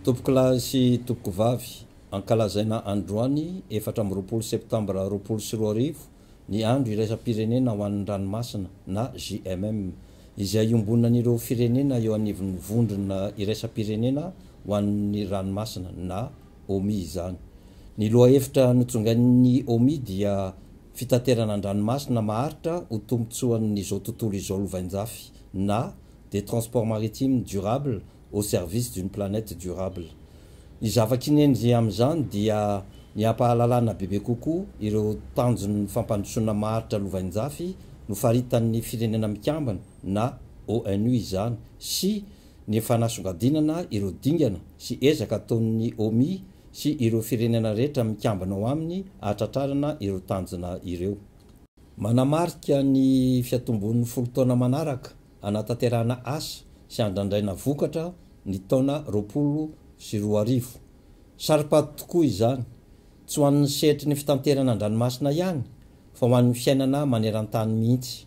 Tompokolahy sy tompokovavy, ankalazaina androany 24 septambra 2020 ny Andro iraisam-pirenena ho an'ny ranomasina na JMM, izay iombonan'ireo firenena eo anivon'ny Vondrona iraisam-pirenena ho an'ny ranomasina na OMI izany. Ny lohahevitra notsongain'ny OMI dia Fitaterana an-dranomasina maharitra ho tombontsoan'izao tontolo izao lovainjafy na Des transports maritimes durables au service d'une planète durable. Ny zava-kinendry amin'izany dia ny hampahalalana bebe kokoa ireo tanjon'ny fampandrosoana maharitra lovainjafy nofaritan'ny Firenena Mikambana na ONU izany sy ny fanasongadinana ireo dingana sy ezaka ataon'ny OMI sy ireo firenena rehetra mikambana ao aminy hahatratrarana ireo tanjona ireo. Manamarika ny fiatombon'ny folo taona manaraka hanatanterahana asa sy handrandraina vokatra ny taona 2020. Saro-pady tokoa izany, tsy ho an'ny sehatry ny fitanterana an-dranomasina ihany fa ho an'ny fiainana maneran-tany mihitsy.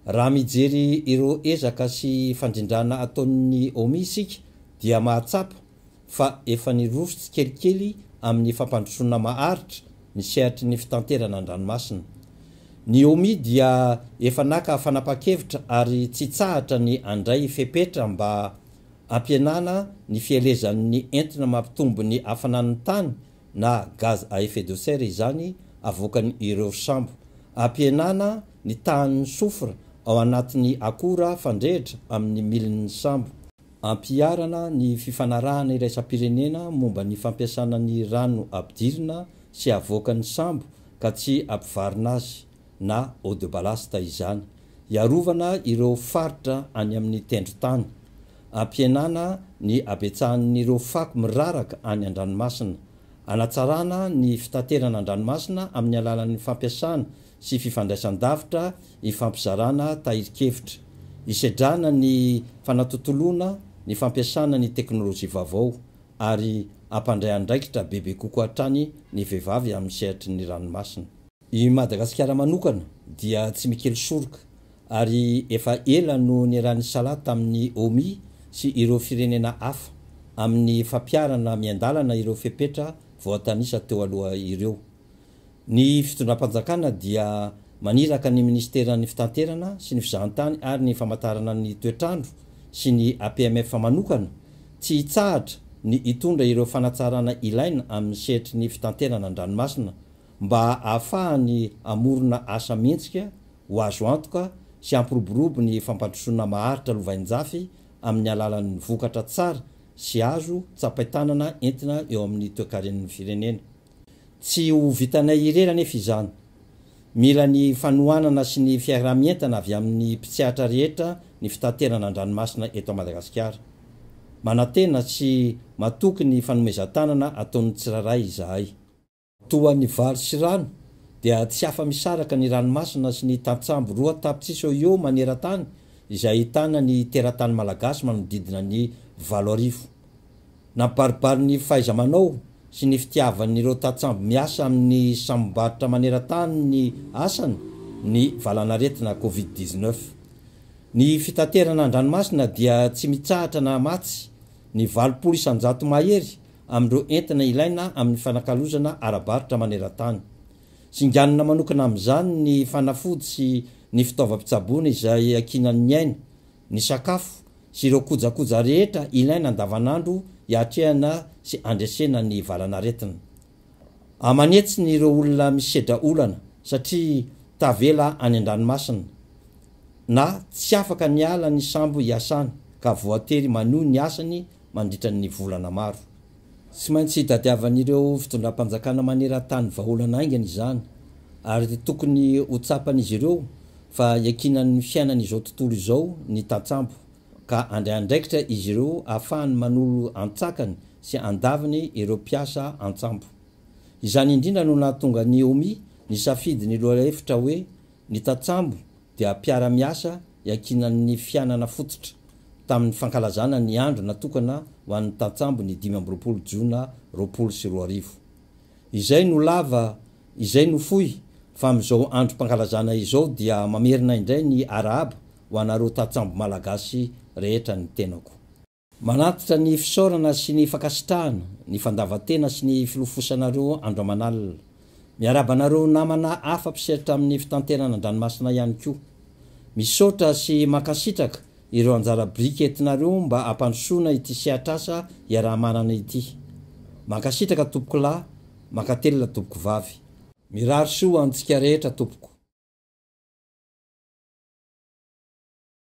Raha mijery ireo ezaka sy fandrindrana ataon'ny OMI isika dia mahatsapa fa efa niroso tsikelikely amin'ny fampandrosoana maharitra ny sehatry ny fitanterana an-dranomasina. Ny OMI dia efa naka fanapahan-kevitra ary tsy hitsahatra ny handray fepetra mba hampihenana ny fielezan'ny entona mampitombo ny hafanan'ny tany na gaz à effet de serre izany avoakan'ireo sambo. Hampihenana ny tahan'ny soufre ao anatin'ny akora fandrehitra amin'ny milin'ny sambo. Ampiharana ny fifanarahana iraisam-pirenena momba ny fampiasana ny rano ampidirina sy avoakan'ny sambo ka tsy ampivarina azy na eau de ballast izany, hiarovana ireo faritra any amin'ny tendron-tany, hampihenana ny habetsahan'ireo fako miraraka any an-dranomasina, hanatsarana ny fitaterana an-dranomasina amin'ny alalan'ny fampiasana sy fifandraisan-davitra ifampizarana tahirin-kevitra, hisedrana ny fanatontoloana ny fampiasana ny teknolojia vaovao ary hampandray andraikitra bebe kokoa hatrany ny vehivavy amin'ny sehatry ny ranomasina. I Madagasikara manokana dia tsy mikely soroka ary efa ela no niaraha-nisalahy tamin'ny OMI sy ireo firenena hafa amin'ny fampiharana miandalana ireo fepetra voatanisa teo aloha ireo. Ny fitondram-panjakana dia maniraka ny minisiteran'ny Fitanterana sy ny Fizahantany ary ny Famantarana ny Toetr'andro sy ny APMF manokana tsy hitsahatra ny hitondra ireo fanatsarana ilaina amin'ny sehatry ny fitanterana an-dranomasina mba hahafahany hamorona asa mendrika ho azo antoka sy hampiroborobo ny fampandrosoana maharitra lovainjafy amin'ny alalan'ny vokatra tsara sy azo tsapain-tanana entina eo amin'ny toekaren'ny firenena. Tsy ho vitanay irery anefa izany. Mila ny fanohanana sy ny fiaraha-mientana avy amin'ny mpitsehatra rehetra ny fitaterana an-dranomasina eto Madagasikara. Manantena sy matoky ny fanomezan-tanana ataon'ny tsirairay izahay. Toa ny vary sy rano dia tsy afa-misaraka ny ranomasina sy ny tantsambo 2 tapitrisa eo eo maneran-tany izay ahitana ny teratany malagasy manodidina ny 8000. Nampibaribary ny fahaiza-manao sy ny fitiavan'ireo tantsambo miasa amin'ny sambom-barotra maneran-tany ny asany ny valanaretina Covid 19. Ny fitaterana an-dranomasina dia tsy mitsahatra namatsy ny 80% mahery amin'ireo entana ilaina amin'ny fanakalozana ara-barotra maneran-tany. Singanina manokana amin'izany ny fanafody sy ny fitaovam-pitsaboana izay iankinan'ny aina, ny sakafo sy ireo kojakoja rehetra ilaina andavanandro hiatrehana sy handresena ny valanaretina. Aman'hetsiny ireo olona misedra olana satria tavela any an-dranomasina na tsy afaka niala ny sambo hiasany ka voatery manohy ny asany mandritra ny volana maro. Tsy maintsy tadiavan'ireo fitondram-panjakana maneran-tany vahaolana haingana izany ary tokony ho tsapan'izy ireo fa iankinan'ny fiainan'izao tontolo izao ny tantsambo ka handray andraikitra izy ireo ahafahany manolo antsakany sy andaviny ireo mpiasa antsambo. Izany indrindra no nahatonga ny OMI nisafidy ny lohahevitra hoe Ny tantsambo dia mpiara-miasa iankinan'ny fianana fototra, tamin'ny fankalazana ny andro natokana ho an'ny tantsambo ny 25 jona 2020. Izay no lava, izay no fohy fa amin'izao androm-pankalazana izao dia mamerina indray ny arahaba ho anareo tantsambo malagasy rehetra ny tenako. Manatitra ny fisaorana sy ny fankasitrahana ny fandavan-tena sy ny filofosanareo andro aman'alina. Miarahaba anareo namana hafa mpisehatra amin'ny fitanterana an-dranomasina ihany koa. Misaotra sy mankasitraka ireo anjara biriky entinareo mba hampandrosoana ity sehatr'asa iaraha-manana ity. Mankasitraka tompokolahy, mankatelina tompokovavy. Mirary soa ho antsika rehetra tompoko.